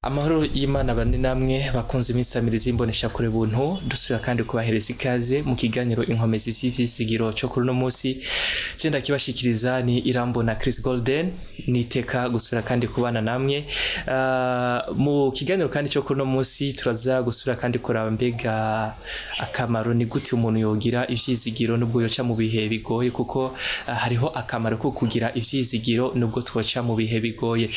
Amahoro y'Imana bane namwe bakunze imisamirizi y'imboneshakure buntu. Dusubira kandi kubahereza ikaze mu kiganiro Inkomezi z'ivyizigiro cyo kuri uno munsi. Je ndakibashikiriza ni Irambona Chris Golden. Niteka gusubira kandi kubana namwe mu kiganiro kandi cyo kuri uno munsi. Turaza gusubira kandi kuraba mbega akamaro, ni gute umuntu yogira ivyizigiro nubwo yoca mu bihe bigoye, kuko hariho akamaro ko kugira ivyizigiro nubwo twoca mu bihe bigoye.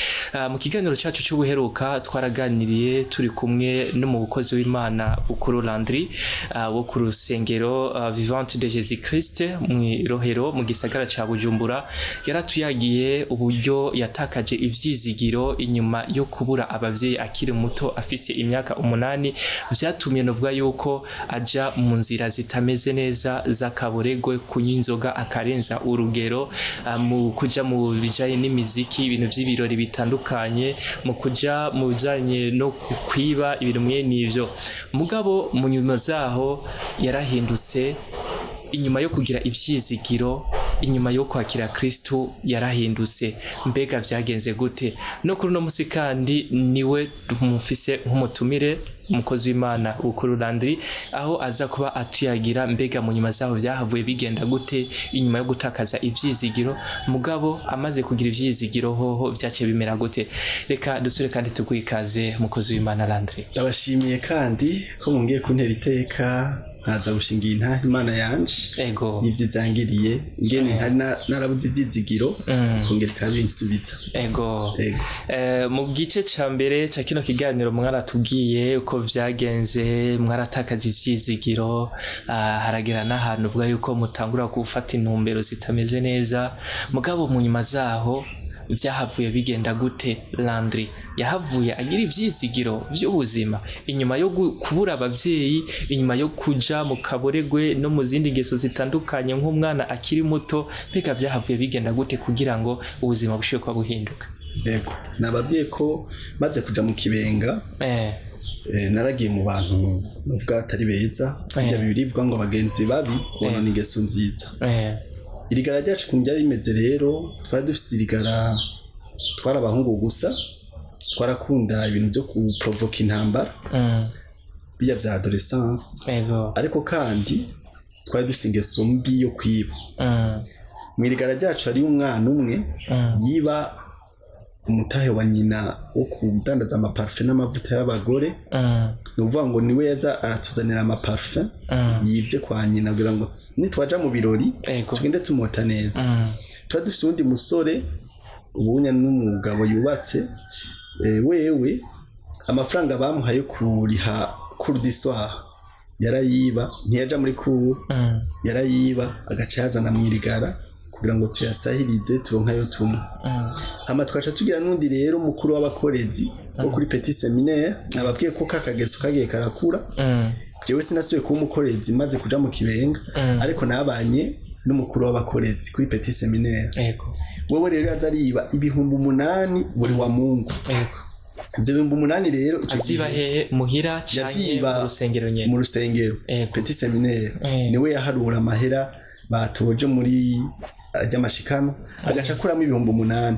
Mu kiganiro cyacu cy'ubuheruka twaraganiriye turi kumwe n'umukozi w'Imana Bukuru Landry wo ku rusengero Vivante de Jésus Christ mu Rohero mu gisagara ca Bujumbura. Yaratuyagiye uburyo yatakaje ivyizigiro inyuma yo kubura abavyeyi akiri muto, afise imyaka 8. Vyatumye novuga yuko aja mu nzira zitameze neza z'akaboregwe, kunywa inzoga akarenza urugero, mu kuja mu bijanye n'imiziki, ibintu vy'ibirori bitandukanye, mu kuja mu bijanye no kwiba, ibintu mwene ivyo. Mugabo mu nyuma zaho yarahindutse. Inyuma yo kugira ivyizigiro, inyuma yo kwakira Kristu, yarahindutse. Mbega vyagenze gute? No kuri uno musi kandi niwe mufise nk'umutumire, umukozi w'Imana Bukuru Landry, aho aza kuba atuyagira mbega mu nyuma zaho vyahavuye bigenda gute inyuma yo gutakaza ivyizigiro, mugabo amaze kugira ivyizigiro hoho vyaciye bimera gute? Reka dusubire kandi tuguhe ikaze, mukozi w'Imana Landry. Ndabashimiye kandi ko mungiye kuntera iteka nkaza gushingira intahe Imana yanje n'ivyizangiriye, ingene ntari narabuze ivyizigiro, kongera ikabinsubiza. Ego. Mu gice ca mbere ca kino kiganiro mwaratubwiye uko vyagenze, mwaratakaje ivyizigiro, haragera n'ahantu uvuga yuko mutangura gufata intumbero zitameze neza. Mugabo mu nyuma zaho vyahavuye bigenda gute? Landry yahavuye agira ivyizigiro vy'ubuzima inyuma yo kubura abavyeyi, inyuma yo kuja mu kaboregwe no mu zindi ngeso zitandukanye nk'umwana akiri muto. Mbega vyahavuye bigenda gute kugira ngo ubuzima bushobore kuba buhinduka? Ego, nababwiye ko maze kuja mu Kibenga, naragiye mu bantu nuvuga batari beza. Burya Bibiliya ivuga ngo abagenzi babi bonona ingeso nziza. Irigara ryacu ukuntu ryari rimeze rero, twari dufise irigara, twari abahungu gusa, twarakunda ibintu byo kuprovoka intambara, biya vya adolescence. Ariko kandi twari dufise ingeso mbi yo kwiba. Mu irigara ryacu hariyo umwana umwe yiba umutahe wa nyina wo kudandaza amaparufe n'amavuta y'abagore. Ni ukuvuga ngo niwe yaza aratuzanira amaparufe yibye kwa nyina kugira ngo nitwaja mu birori tugende tumota neza. Tuba dufise uwundi musore ubunya n'umugabo yubatse, wewe amafaranga bamuhaye kuriha cours du soir yarayiba, ntiyaja muri cours, yarayiba agaca yazana mw'irigara kugira ngo tuyasahirize turonke ayo tumwe. Hama twaca tugira n'undi rero mukuru w'abakorezi wo kuri Petit Séminaire. Nababwiye ko kakageso kagiye karakura. Jewe sinasubiye kuba umukorezi maze kuja mu Kibenga, ariko nabanye n'umukuru w'abakorezi kuri Petit Séminaire. Wewe rero yaza ariba 8000 buri wa Mungu. Ivyo 8000 rero ico Avyiba gihe hehe? Muhira canke Yavyiba mu rusengero nyene? Mu rusengero, Petit Séminaire. Niwe yaharura amahera batoje muri ry'amashikano, agaca akuramo 8000.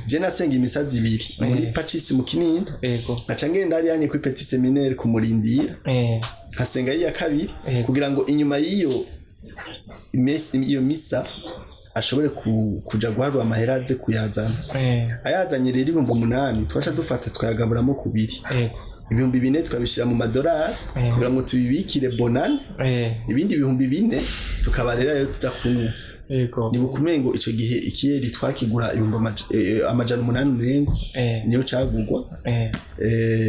Je nasenga imisazi ibiri muri Pacis mu Kinindo, nkaca ngenda hariya nye kuri Petit Séminaire kumurindira, nkasenga iya kabiri kugira ngo inyuma y'iyo iyo misa ashobore kuja guharura amahera aze kuyazana. Ayazanye rero 8000, twaca dufata twayagaburamo kubiri. 4000 twabishira mu madolari kugira ngo tubibikire bonane, ibindi 4000 tukaba rero ayo tuza kunywa. Nibuka umengo ico gihe ikiyeri twakigura 800 umengo niyo cagurwa.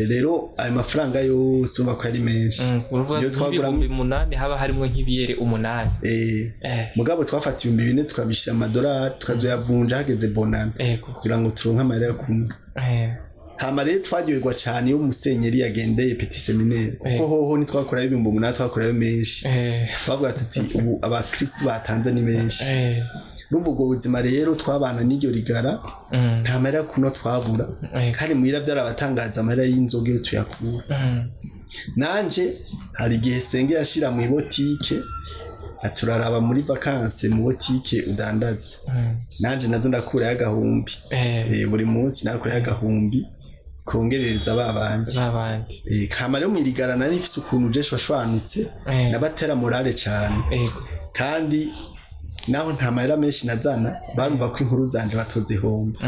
Rero ayo mafaranga yose urumva ko ari menshi. Uruvuga Iyo twaguramo nk'ibihumbi 8 haba harimwo nk'ibiyeri 8. Mugabo twafata 4000 tukabishira amadolari, tukazoyavunja hageze bonane kugira ngo turonke amahera yo kunywa. Hama rero twaryoherwa cane iyo umusenyeri yagendeye Petit Séminaire, kuko hoho ntitwakorayo 8000, twakorayo menshi. Twavuga tuti ubu abakristu batanze ni menshi. Urumva ubwo buzima rero twabana n'iryo rigara, nta mahera yo kunywa twabura. Kandi muhira vyarabatangaza amahera y'inzoga iyo tuyakura. Nanje hari igihe senge yashira mu ibotike, aturaraba muri vacances mu botike udandaza, nanje nazo ndakurayo agahumbi. Buri munsi nakurayo agahumbi. Kongerereza babandi. Babandi. Kama rero mwirigara nari mfise ukuntu je shwashwanutse, nabatera morale cane. Kandi naho nta mahera menshi nazana, barumva ko inkuru zanje batozihomba.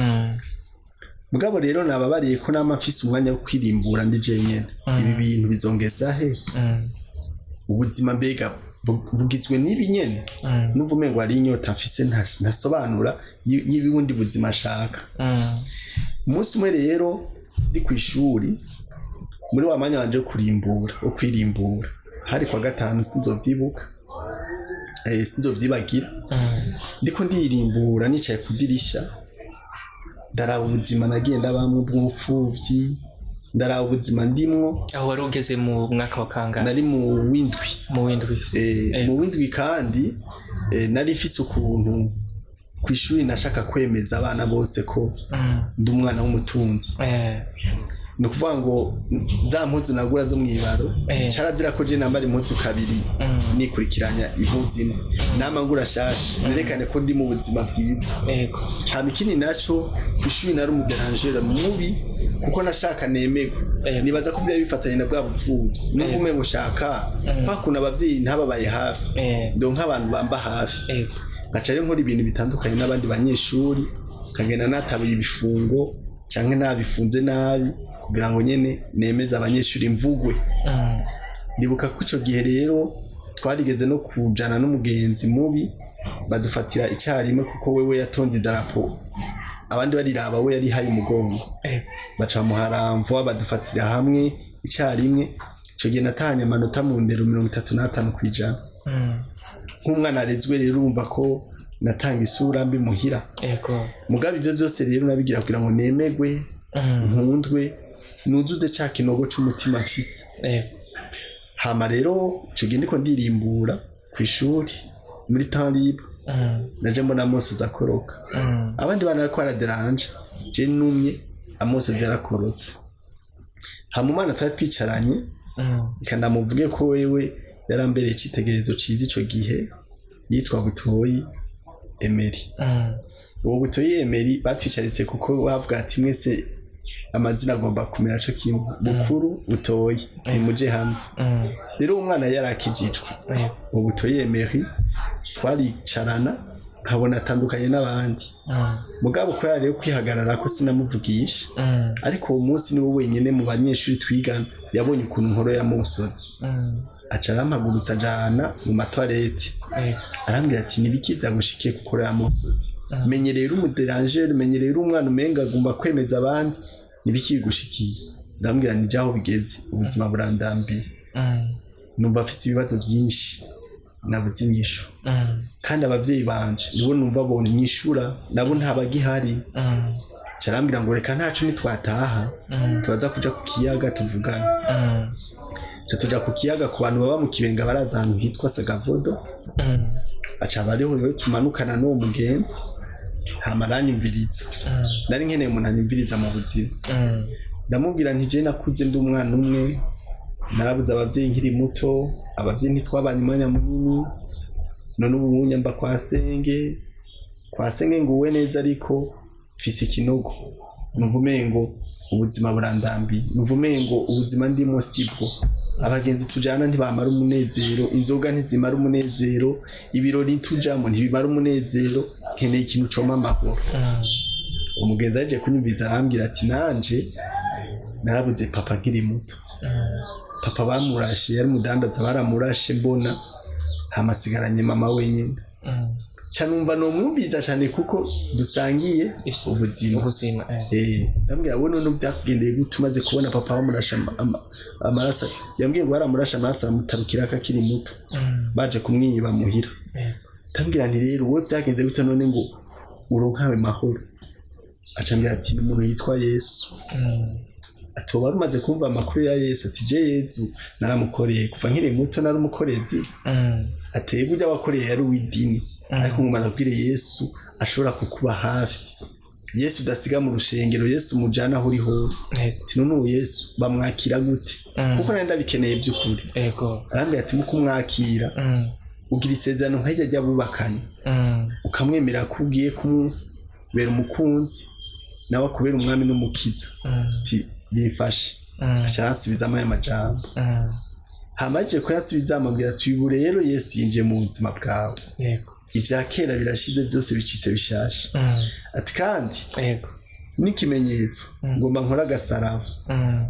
Mugabo rero nababariye ko nama mfise umwanya wo kwirimbura ndi jenyene. Ibi bintu bizongeza he? Ubuzima mbega bugizwe n'ibi nyene? Numva umengo hari inyota mfise ntasobanura y'ibundi buzima nshaka. Umunsi umwe rero ndi kw'ishuri, muri wa mwanya wanje wo kurimbura, wo kwirimbura, hari kwa gatanu, sinzovyibuka, sinzovyibagira. Ndiko ndirimbura nicaye ku dirisha, ndaraba ubuzima nagiye ndabamwo bw'ubupfuvyi, ndaraba ubuzima ndimwo. Aho wari ugeze mu mwaka wa kangahe? Nari mu w'indwi. Mu w'indwi. Mu w'indwi, kandi nari mfise ukuntu kw'ishuri nashaka kwemeza abana bose ko ndi umwana w'umutunzi. Ni ukuvuga ngo za mpuzu nagura zo mw'ibaro, carazira ko je nambara impuzu kabiri nikurikiranya impuzu imwe. Nama ngura shasha, nerekane ko ndi mu buzima bwiza. Hama ikindi naco, kw'ishuri nari umu dérangeur mubi, kuko nashaka nemerwe. Nibaza ko byari bifatanye na bwa bupfuvyi, numva umengo shaka kwa kuntu abavyeyi ntababaye hafi, ndonka abantu bamba hafi. Nkaca rero nkora ibintu bitandukanye n'abandi banyeshuri, nkagenda natabuye ibifungo canke nabifunze nabi, kugira ngo nyene nemeze abanyeshuri, mvugwe. Ndibuka ko ico gihe rero twarigeze no kujana n'umugenzi mubi, badufatira icarimwe, kuko wewe yatonze idarapo abandi bariraba, we yari haye umugongo. Baca bamuharamvwa, badufatira hamwe icarimwe. Ico gihe natahanye amanota mu ndero 35%. Nk'umwana arezwe rero, urumva ko natanga isura mbi muhira. Mugabo ibyo byose rero nabigira kugira ngo nemegwe, nkundwe, nuzuze ca kinogo c'umutima mfise. Hama rero ico gihe ndiko ndirimbura kw'ishuri muri temps libre, naje mbona amosozi akoroka. Abandi bana bariko baraderanje, je numye, amosozi yarakorotse. Hama umwana twari twicaranye, reka ndamuvuge ko wewe yarambereye icitegererezo ciza ico gihe, yitwa Butoyi Emery. Uwo Butoyi Emery batwicaritse kuko bavuga ati: "Mwese amazina agomba kumera co kimwe, Bukuru, Butoyi, nimuje hamwe." Rero uwo mwana yarakijijwe. Uwo Butoyi Emery twaricarana, nkabona atandukanye n'abandi. Mugabo kubera rero kwihagarara ko sinamuvugisha. Ariko uwo munsi niwe wenyine mu banyeshuri twigana yabonye ukuntu nkoro ya musozi. Aca arampagurutsa, ajana mu ma toilettes. Arambwira ati: "Nibiki vyagushikiye gukora ya musozi? Menye rero umu dérangeur, menye rero umwana umenga agomba kwemeza abandi, nibiki bigushikiye?" Ndambwira ni aho bigeze, ubuzima burandambiye. Numva afise ibibazo byinshi nabuze inyishu. Kandi abavyeyi banje nibo numva bonyishura, nabo ntabagihari. Carambwira ngo reka ntaco, nitwataha turaza kuja ku kiyaga tuvugane. Ca tuja ku kiyaga. Ku bantu baba mu Kibenga baraza ahantu hitwa Sagavodo. Aca aba ariho rero tumanukana n'uwo mugenzi, hama aranyumviriza. Nari nkeneye umuntu anyumviriza mu buzima. Ndamubwira nti: "Je nakuze ndi umwana umwe, narabuze abavyeyi nkiri muto, abavyeyi ntitwabanye umwanya munini. None ubu mba kwa senge, kwa senge nguwe neza, ariko mfise ikinogo, numva umengo ubuzima burandambiye, numva umengo ubuzima ndimo sibwo. Abagenzi tujana ntibamara umunezero, inzoga ntizimara umunezero, ibirori tujamo ntibimara umunezero, nkeneye ikintu coma amahoro." Umugenzi aje kunyumviza arambwira ati: "Nanje narabuze papa nkiri muto. Papa bamurashe, yari umudandaza, baramurashe mbona, hamasigaranye mama wenyine." Ca numva nomwumviza cane kuko dusangiye ubuzima. Ubuzima. Ndambwira: "Wowe none byakugendeye gute umaze kubona papa bamurashe amaraso?" Yambwiye ngo baramurashe amaraso aramutarukira akiri muto, baje kumwiba muhira. Ndambwira nti: "Rero wowe byagenze gute none ngo uronkawe mahoro?" Acambwira ati: "Ni umuntu yitwa Yesu." Ati: "Wari umaze kumva amakuru ya Yesu?" Ati: "Je Yezu naramukoreye kuva nkiri muto, nari umukorezi." Ateye burya wakoreye yari uw'idini, ariko ngo nabwire Yesu ashobora kukuba hafi, Yesu udasiga mu rushengero, Yesu mujana aho uri hose. Ati: "None ubu Yesu bamwakira gute?" Kuko nari ndabikeneye by'ukuri. Arambwira ati: "Mukumwakira, ugira isezerano nk'irya ry'abubakanye, ukamwemera ko ugiye kumubera umukunzi, nawe akubera umwami n'umukiza." Ati Bimfashe. Aca aransubizamo aya majambo. Hama aje kuyasubiza, ambwira ati: "Ubu rero Yesu yinjiye mu buzima bwawe, ibya kera birashize, byose bicitse bishasha." Ati kandi n'ikimenyetso, ngomba nkora agasaraba,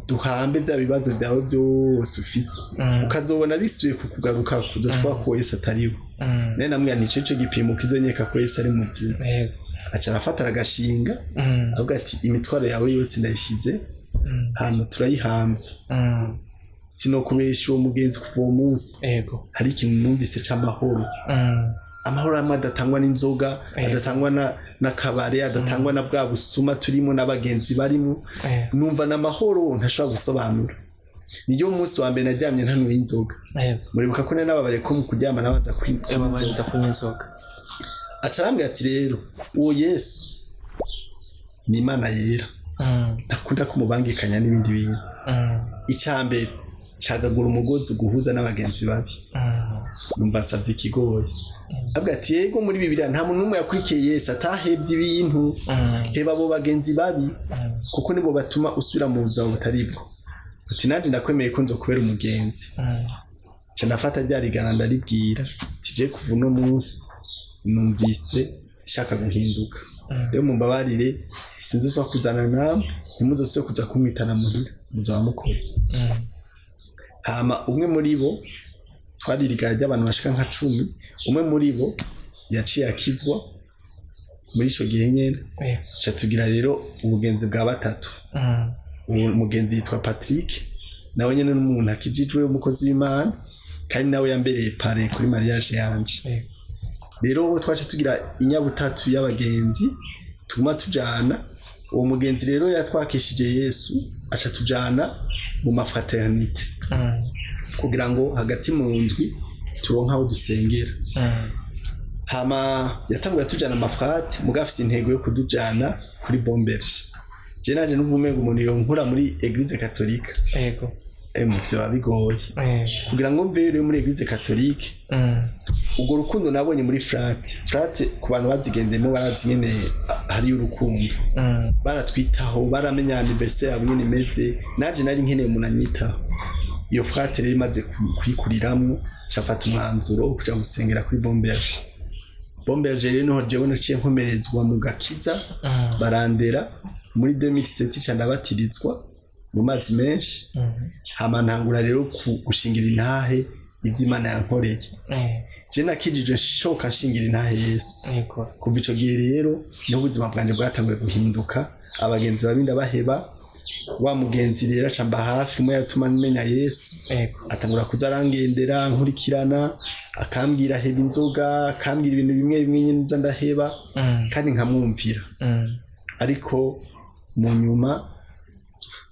duhambe bya bibazo byawe byose ufise, ukazobona bisubiye kukugaruka, kuzocuvuga ko Yesu atariwe. None namubwira nti: "Ico gipimo kizonyeka ko Yesu ari muzima." Aca arafata, aragashinga, avuga ati: "Imitwaro yawe yose ndayishize hano, turayihambye." Sinokubesha, uwo mugenzi, kuva uwo munsi hari ikintu numvise c'amahoro, amahoro amwe adatangwa n'inzoga, adatangwa n'akabare, adatangwa na bwa busuma turimo n'abagenzi barimo. Numva n'amahoro ntashobora gusobanura. Niyo munsi wa mbere naryamye ntanuye inzoga. Muribuka ko nari nababariye ko mu kuryama nabanza kunywa inzoga. Babanza kunywa inzoga. Aca arambwira ati: "Rero uwo Yesu ni Imana yera, ntakunda kumubangikanya n'ibindi bintu. Icya mbere, cagagura umugozi uguhuza n'abagenzi babi." Numva nsavye ikigoyi. Avuga ati: "Yego, muri Bibiliya nta muntu n'umwe yakurikiye Yesu atahevye ibintu. Heba abo bagenzi babi, kuko nibo batuma usubira mu buzima butari bwo." Ati: "Nanjye ndakwemeye ko nzokubera umugenzi." Nca ndafata rya rigana, ndaribwira tije: "Kuva uno munsi numvise nshaka guhinduka. Rero mumbabarire, sinzosubira kuzana namwe, ntimuzosubire kuza kumwitana muhira, muzaba mukoze." Hama umwe muri bo, twari irigara ry'abantu bashika nka 10, umwe muri bo yaciye akizwa muri ico gihe nyene. Ca tugira rero ubugenzi bwa batatu. Uwo mugenzi yitwa Patrick, nawe nyene n'umuntu akijijwe, umukozi w'Imana, kandi nawe yambereye parrain kuri mariage yanje. Rero uwo twace tugira inyabutatu y'abagenzi, tuguma tujana. Uwo mugenzi rero yatwakishije Yesu, aca tujana mu ma fraternité kugira ngo hagati mu ndwi turonke aho dusengera. Hama yatanguye atujana amafrate, muga afise intego yo kudujana kuri Bomberge. Je naje numva umengo umuntu yonkura muri église catholique, vyoba bigoye kugira ngo mve rero muri église catholique. Urwo rukundo nabonye muri frate, frate ku bantu bazigendemo barazi nyene hariyo urukundo. Baratwitaho, baramenya anniversaire yabo nyene imeze. Naje nari nkeneye umuntu anyitaho. Iyo frate rero imaze kuyikuriramwo, cafata umwanzuro wo kuja gusengera kuri Bomberge. Bomberge rero niho jewe naciye nkomerezwa mu gakiza. Barandera muri 2007, ca ndabatirizwa mu mazi menshi. Hama ntangura rero gushingira intahe ivyo Imana yankoreye. Je nakijijwe nshoka nshingira intahe Yesu. Kuva ico gihe rero niho ubuzima bwanje bwatanguye guhinduka. Abagenzi babi ndabaheba. Wa mugenzi rero aca mba hafi, umwe yatuma menya Yesu. Atangura kuza arangendera, nkurikirana, akambwira heba inzoga, akambwira ibintu bimwe bimwe nyene nza ndaheba, kandi nkamwumvira. Ariko mu nyuma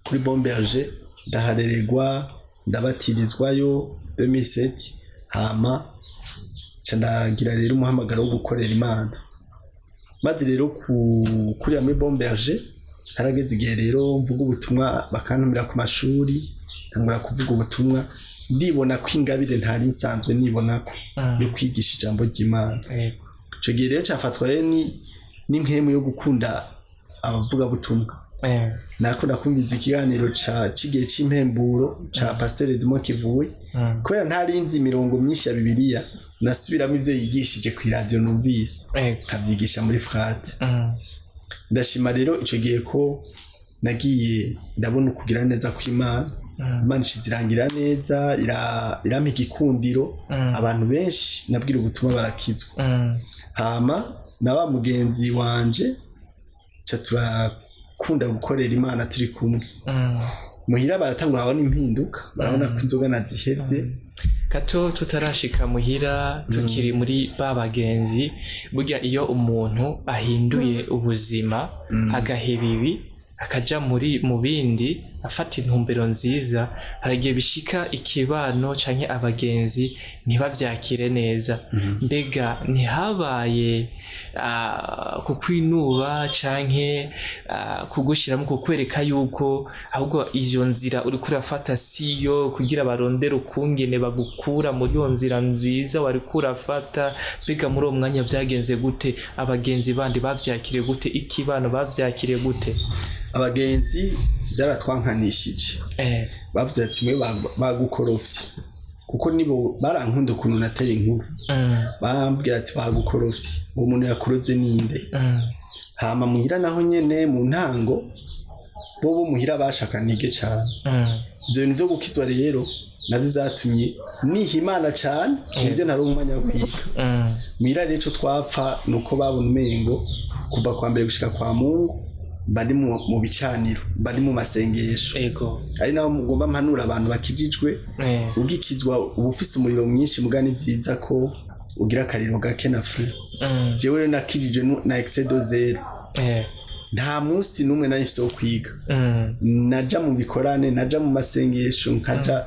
kuri Bomberge ndaharererwa, ndabatirizwayo 2007. Hama nca ndagira rero umuhamagaro wo gukorera Imana. Maze rero kurira muri Bomberge, harageze igihe rero mvuga ubutumwa, bakantumira ku mashuri, ntangura kuvuga ubutumwa. Ndibona ko ingabire ntari nsanzwe nibona ko yo kwigisha ijambo ry'Imana. Ico gihe rero cafatwa rero n'impwemu yo gukunda abavugabutumwa. Nakunda kumviza ikiganiro ca c'igihe c'impemburo ca Pasteur Edmond Kivuye. Kubera ntari nzi imirongo myinshi ya Bibiliya, nasubiramo ivyo yigishije kw'iradiyo numvise, nkavyigisha muri frate. Ndashima rero ico gihe ko nagiye ndabona ukugira neza kw'Imana. Imana ishize irangira neza, irampa igikundiro. Abantu benshi nabwira ubutumwa barakizwa. Hama na wa mugenzi wanje ca turakunda gukorera Imana turi kumwe. Muhira baratangura babona impinduka, barabona ko inzoga nazihevye. Gato tutarashika muhira, tukiri muri ba bagenzi, burya iyo umuntu ahinduye ubuzima, agaheba ibi, akaja muri mu bindi, afata intumbero nziza, hari igihe bishika ikibano canke abagenzi ntibavyakire neza. Mbega ntihabaye kukwinuba canke kugushiramo, kukwereka yuko ahubwo iyo nzira uriko urafata siyo, kugira barondere ukungene bagukura muri iyo nzira nziza wariko urafata? Mbega muri uwo mwanya vyagenze gute? Abagenzi bandi bavyakiriye gute? Ikibano bavyakiriye gute? Abagenzi Byaratwankanishije. Bavuze ati: "Mwe bagukorofye," kuko nibo barankunda ukuntu natera inkuru. Bambwira ati: "Bagukorofye, uwo muntu yakuroze ninde?" Hama muhira naho nyene mu ntango bo muhira bashaka nige cane. Ivyo bintu vyo gukizwa rero navyo vyatumye niha Imana cane, nibyo ntari umwanya wo kwiga. Muhira rero ico twapfa nuko babona umengo kuva kwa mbere gushika kwa Mungu mba ndi mu bicaniro, mba ndi mu masengesho. Ari naho mugomba mpanura abantu bakijijwe: ugikizwa uba ufise umuriro mwinshi, muga ni vyiza ko ugira akariro gake na feu. Jewe rero nakijijwe na excès de zélo. Nta munsi n'umwe nari mfise wo kwiga. Naja mu bikorane, naja mu masengesho, nkaja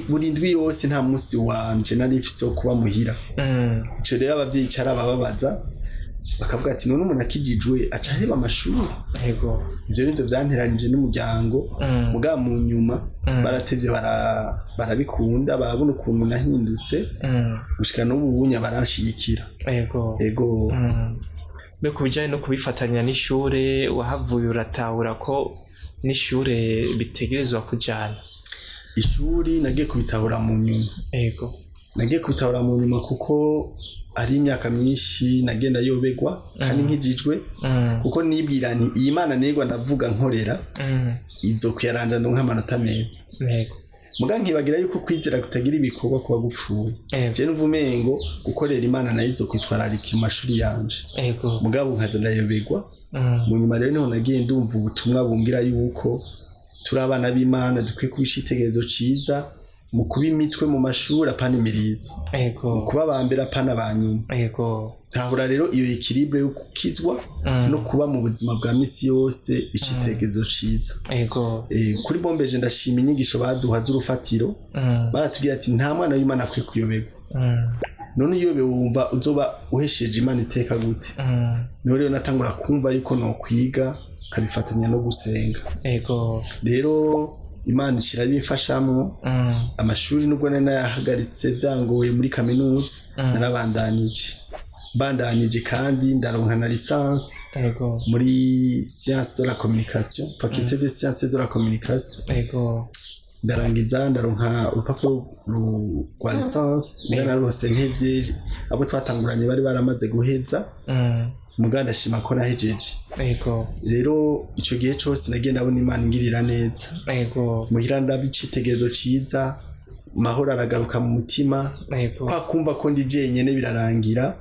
buri ndwi yose. Nta munsi wanje nari mfise wo kuba muhira. Ico rero abavyeyi carabababaza, bakavuga ati: "None umuntu akijijwe aca aheba amashuri?" Ivyo nivyo vyanteranije n'umuryango. Mugabo mu nyuma baratevye barabikunda, barabona ukuntu nahindutse. Gushika n'ubu bunya baranshigikira. Ego. Mbe ku bijanye no kubifatanya n'ishure, wahavuye uratahura ko n'ishure bitegerezwa kujana? Ishuri nagiye kubitahura mu nyuma. Nagiye kubitahura mu nyuma kuko ari imyaka myinshi nagenda yobegwa kandi nkijijwe, kuko nibwira nti: "Iyi Mana nirwa ndavuga nkorera izo kuyaranja ndonka amanota meza." Muga nkibagira yuko kwizera kutagira ibikorwa kuba gupfuye. Je numva umengo gukorera Imana nayo izo kwitwararika mu mashuri yanje. Mugabo nkaza ndayobegwa. Mu nyuma rero niho nagiye ndumva ubutumwa bumbwira yuko turi abana b'Imana, dukwiye kuba icitegererezo ciza mu kuba imitwe mu mashuri, apana imirizo, mu kuba aba mbere, apana aba nyuma. Ntahura rero iyo équilibre yo gukizwa no kuba mu buzima bwa misi yose icitegererezo ciza. Kuri bombeje ndashima inyigisho baduha z'urufatiro. Baratubwira ati: "Nta mwana w'Imana akwiye kuyoberwa." None uyobewe wumva uzoba uhesheje Imana iteka gute? Niho rero natangura kumva yuko nokwiga nkabifatanya no gusenga. Rero Imana ishira bimfashamwo. Amashuri nubwo nari nayahagaritse byangoye muri kaminuza, narabandanije, bandanije kandi ndaronka na licence muri science de la communication, faculté de sciences de la communication. Ndarangiza, ndaronka urupapuro rwa licence. Mbwa narose ntevye, abo twatanguranye bari baramaze guheza. Muga ndashima ko nahejeje. Rero ico gihe cose nagiye ndabona Imana ingirira neza. Muhira ndaba icitegererezo ciza, mahoro aragaruka mu mutima. Kwa kumva ko ndi jenyene birarangira,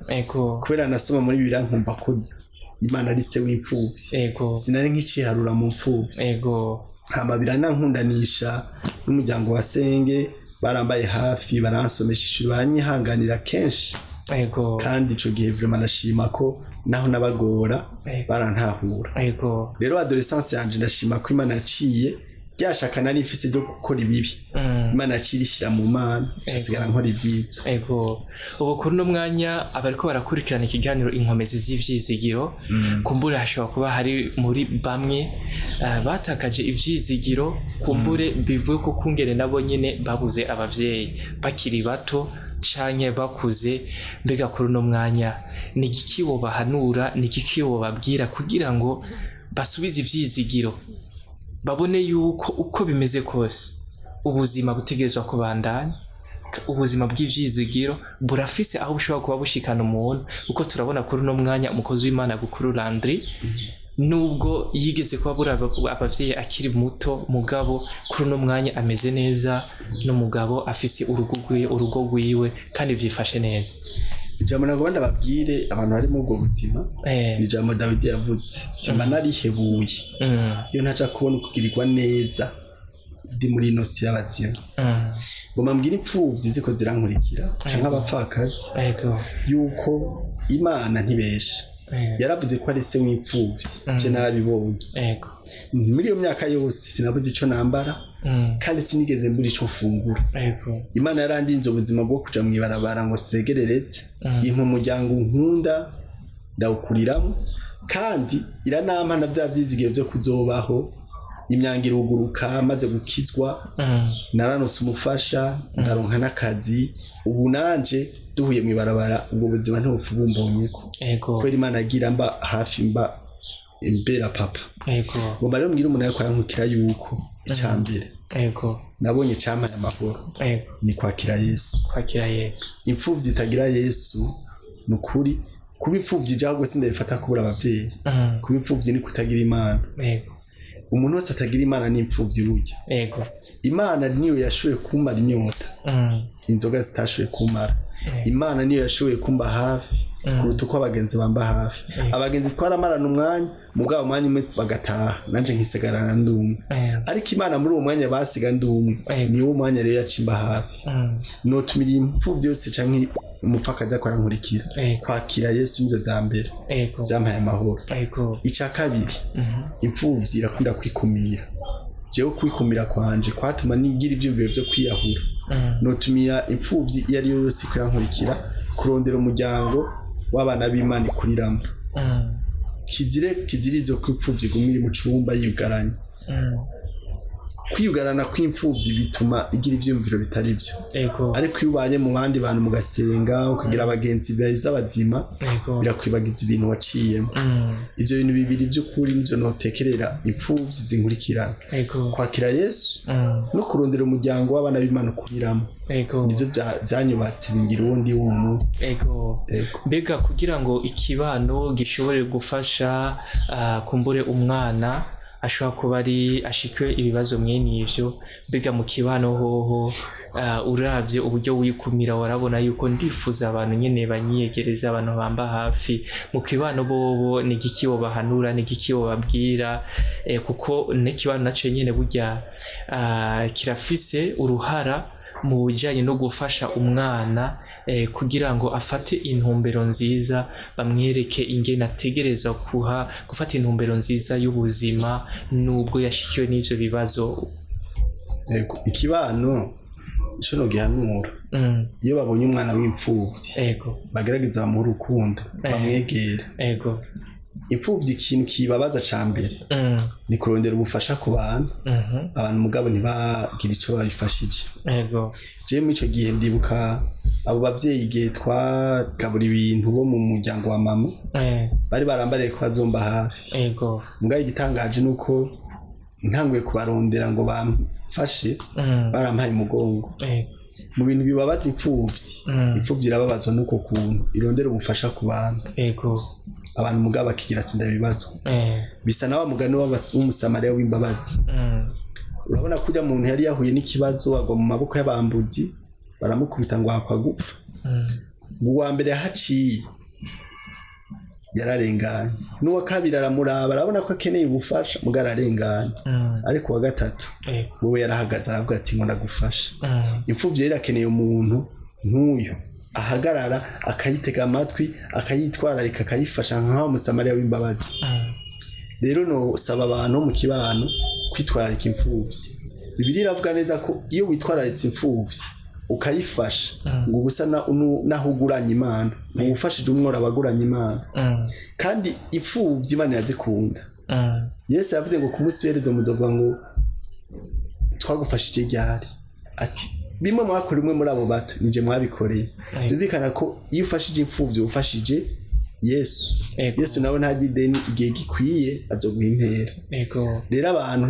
kubera nasoma muri Bibiliya nkumva ko Imana ari se w'imfuvyi. Sinari nk'iciharura mu mfuvyi. Hama biranankundanisha n'umuryango wa senge, barambaye hafi, baransomesha ishuri, baranyihanganira kenshi. Kandi ico gihe vraiment ndashima ko naho nabagora barantahura. Rero adolescence yanje ndashima ko Imana yaciye ryashaka nari mfise ryo gukora ibibi, Imana yaciye irishira mu Mana, nsigara nkora ibyiza. Ego, ubu kuri uno mwanya abariko barakurikirana ikiganiro Inkomezi z'Ivyizigiro, kumbure hashobora kuba hari muri bamwe batakaje ivyizigiro, kumbure bivuye ko kungene nabo nyene babuze abavyeyi bakiri bato canke bakuze. Mbega kuri uno mwanya ni igiki wobahanura, ni igiki wobabwira kugira ngo basubize ivyizigiro, babone yuko uko bimeze kose ubuzima butegerezwa kubandanya, ubuzima bw'ivyizigiro burafise aho bushobora kuba bushikana umuntu? Kuko turabona kuri uno mwanya umukozi w'Imana Bukuru Landry, nubwo yigeze kuba abura abavyeyi akiri muto, mugabo kuri uno mwanya ameze neza n'umugabo, afise urugo rwiwe kandi vyifashe neza. Ijambo nagomba ndababwire abantu bari muri ubwo buzima ni ijambo Dawidi yavuze: "Simba narihebuye iyo ntaca kubona ukugirirwa neza ndi muri ino si y'abazima." Ngomba mbwire imfuvyi ziko zirankurikira canke abapfakazi yuko Imana ntibesha. Yaravuze ko ari se w'imfuvyi, je narabibonye. Muri iyo myaka yose sinabuze ico nambara kandi sinigeze mbura ico mfungura. Imana yarandinze ubuzima bwo kuja mw'ibarabara ngo segereretse. Impa umuryango nkunda, ndawukuriramo, kandi iranampa na bya vyizigiro vyo kuzobaho. Imyango iruguruka maze gukizwa. Naranose umufasha, ndaronka n'akazi. Ubu nanje duhuye mw'ibarabara, ubwo buzima ntibupfa bumbonyeko, kubera Imana agira mba hafi mba. imbera papa. Ego. Ngomba rero mbwira umuntu ariko arankukira yuko icya mbere Ego. nabonye cyampaye amahoro Ego. ni kwakira Yesu. Kwakira Yesu. Imfuvyi itagira Yesu, ni ukuri kuba imfuvyi ijya ahubwo sindabifata kubura abavyeyi. Kuba imfuvyi ni kutagira Imana. Ego. Umuntu wese atagira Imana ni imfuvyi burya. Ego. Imana niyo yashoboye kumara inyota inzoga zitashoboye kumara. Imana niyo yashoboye kumba hafi kuruta uko abagenzi bamba hafi. Abagenzi twaramarana umwanya, mugabo umwanya umwe bagataha, nanje nkisigarana ndi umwe. Ariko Imana muri uwo mwanya basiga ndi umwe, niwo mwanya rero yacimba hafi. Notumira imfuvyi yose canke umupfakazi ariko arankurikira kwakira Yesu, nivyo vya mbere vyampaye amahoro. Icya kabiri, imfuvyi irakunda kwikumira. Jewe kwikumira kwanje kwatuma nigira ivyiyumviro vyo kwiyahura. Notumira imfuvyi iyo ari yo yose irankurikira kurondera umuryango w'abana b'Imana ikuriramo. Kizire kizirizo ko imfuvyi iguma iri mu cumba yiyugaranye. Kwiyugarana kw'imfuvyi bituma igira ivyiyumviro bitari vyo. Ariko iyo ubanye mu bandi bantu, mugasenga, ukagira abagenzi beza bazima, birakwibagiza ibintu waciyemo. Ivyo bintu bibiri by'ukuri nivyo notekerera imfuvyi zinkurikirana: kwakira Yesu no kurondera umuryango w'abana b'Imana ukuriramo. Nivyo vyanyubatse bingira uwo ndi w'uwo munsi. Ego. Mbega kugira ngo ikibano gishobore gufasha, kumbure umwana ashobora kuba ari ashikiwe ibibazo mwene ivyo, mbega mu kibano hoho, uravye uburyo wikumira, warabona yuko ndifuza abantu nyene banyiyegereza, abantu bamba hafi, mu kibano bobo ni igiki wobahanura, ni igiki wobabwira? Kuko n'ikibano naco nyene burya kirafise uruhara mu bijanye no gufasha umwana, kugira ngo afate intumbero nziza, bamwereke ingene ategerezwa kuha gufata intumbero nziza y'ubuzima nubwo yashikiwe n'ivyo bibazo. Ego. Ikibano ico nogihanura, iyo babonye umwana w'imfuvyi, bagerageza bamuhe urukundo, bamwegere. Imfuvyi ikintu kibabaza ca mbere ni kurondera ubufasha ku bantu, abantu mugabo ntibagire ico babifashije. Jewe muri ico gihe ndibuka abo bavyeyi, igihe twagabura ibintu bo mu muryango wa mama, bari barambariye ko bazomba hafi. Mugabo igitangaje nuko ntanguye kubarondera ngo bamfashe, barampaye umugongo. Mu bintu bibabaza imfuvyi, imfuvyi irababazwa n'uko kuntu irondera ubufasha ku bantu, abantu mugabo bakigira sinda bibazo. Bisa na wa mugani w'Umusamariya w'imbabazi. Urabona ko uriya muntu yari yahuye n'ikibazo, agwa mu maboko y'abambuzi, baramukubita ngo hakwa gupfa. Uwa mbere yahaciye yararenganye, n'uwa kabiri aramuraba, arabona ko akeneye ubufasha, mugabo ararenganye. Ariko uwa gatatu wewe yarahagaze, aravuga ati: "Ngo ndagufasha." Imfuvyi rero akeneye umuntu nk'uyu ahagarara, akayitega amatwi, akayitwararika, akayifasha nka wa Musamariya w'imbabazi. Rero nosaba abantu bo mu kibano kwitwararika imfuvyi. Bibiliya iravuga neza ko iyo witwararitse imfuvyi ukayifasha, ngo ubusa naho uguranye Imana, ngo ufashije umworo abaguranye Imana. Kandi imfuvyi Imana irazikunda. Yesu yavuze ngo ku munsi w'iherezo muzovuga ngo: "Twagufashije ryari?" Ati: "Bimwe mwakora umwe muri abo bato, nije mwabikoreye." Byumvikana ko iyo ufashije imfuvyi ufashije Yesu. Yesu nawe ntajya ideni, igihe gikwiye azoguha impera. Rero abantu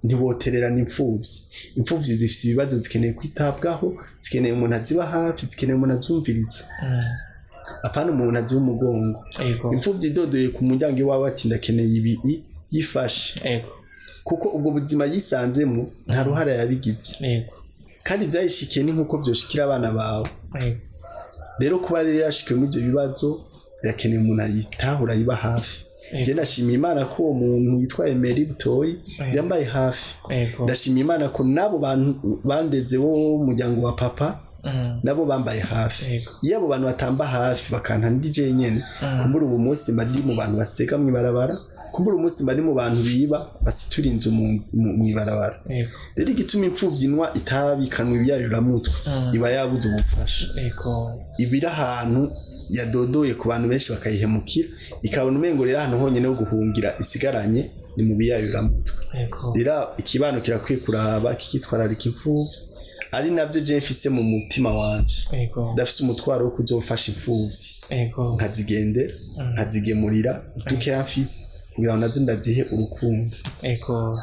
ntibotererana imfuvyi. Imfuvyi zifite ibibazo, zikeneye kwitabwaho, zikeneye umuntu aziba hafi, zikeneye umuntu azumviriza, apana umuntu aziba umugongo. Imfuvyi idodoye ku muryango iwawe ati: "Ndakeneye ibi," yifashe, kuko ubwo buzima yisanzemo nta ruhara yabigize. Kandi ibyayishikiye ni nk'uko byoshikira abana bawe. Rero kuba rero yashikiwe muri ibyo bibazo, birakeneye umuntu ayitahura, ayiba hafi. Je ndashimiye Imana ko uwo muntu witwa Emery Butoyi yambaye hafi. Ndashimiye Imana ko n'abo bantu bandeze bo mu muryango wa papa nabo bambaye hafi. Iyo abo bantu batamba hafi bakanta ndi jenyene, kumbura ubu munsi mba ndi mu bantu basega mw'ibarabara, kumbura umunsi mba ndi mu bantu biba basitura inzu mw'ibarabara. Rero igituma imfuvyi inwa itabi, ikanwa ibiyayuramutwe, iba yabuze ubufasha. Iba iri ahantu yadodoye ku bantu benshi bakayihemukira, ikabona umengo rero ahantu honyine ho guhungira isigaranye ni mu biyayuramutwe. Rero ikibano kirakwiye kuraba, kikitwararika imfuvyi, ari navyo je mfise mu mutima wanje. Ndafise umutwaro wo kuzofasha imfuvyi, nkazigendera, nkazigemurira dukeya mfise. Kugira ngo nazo ndazihe urukundo. Ego.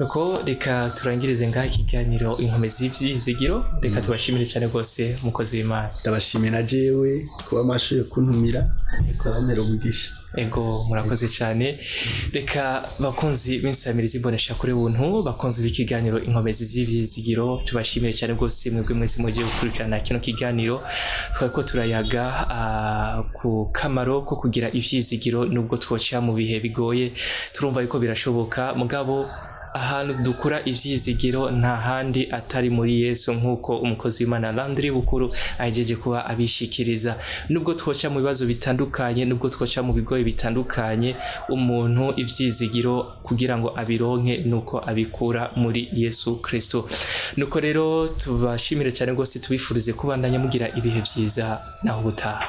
Nuko reka turangirize ngaha ikiganiro Inkomezi z'ivyizigiro. Reka tubashimire cyane rwose, umukozi w'Imana. Ndabashimiye na jewe kuba mwashoboye kuntumira. Saba umugisha. Ego, murakoze cyane. Reka bakunzi b'insamirizi imbonesha kure buntu, bakunzi b'ikiganiro Inkomezi z'ivyizigiro, tubashimire cyane rwose mwebwe mwese mugiye gukurikirana kino kiganiro. Twari ko turayaga ku kamaro ko kugira ivyizigiro nubwo twoca mu bihe bigoye. Turumva yuko birashoboka, mugabo ahantu dukura ivyizigiro nta handi atari muri Yesu, nk'uko umukozi w'Imana Landry Bukuru ahejeje kuba abishikiriza. Nubwo twoca mu bibazo bitandukanye, nubwo twoca mu bigoye bitandukanye, umuntu ivyizigiro kugira ngo abironke nuko abikura muri Yesu Kristo. Nuko rero tubashimire cyane rwose, tubifurize kubandanya mugira ibihe byiza naho ubutaha.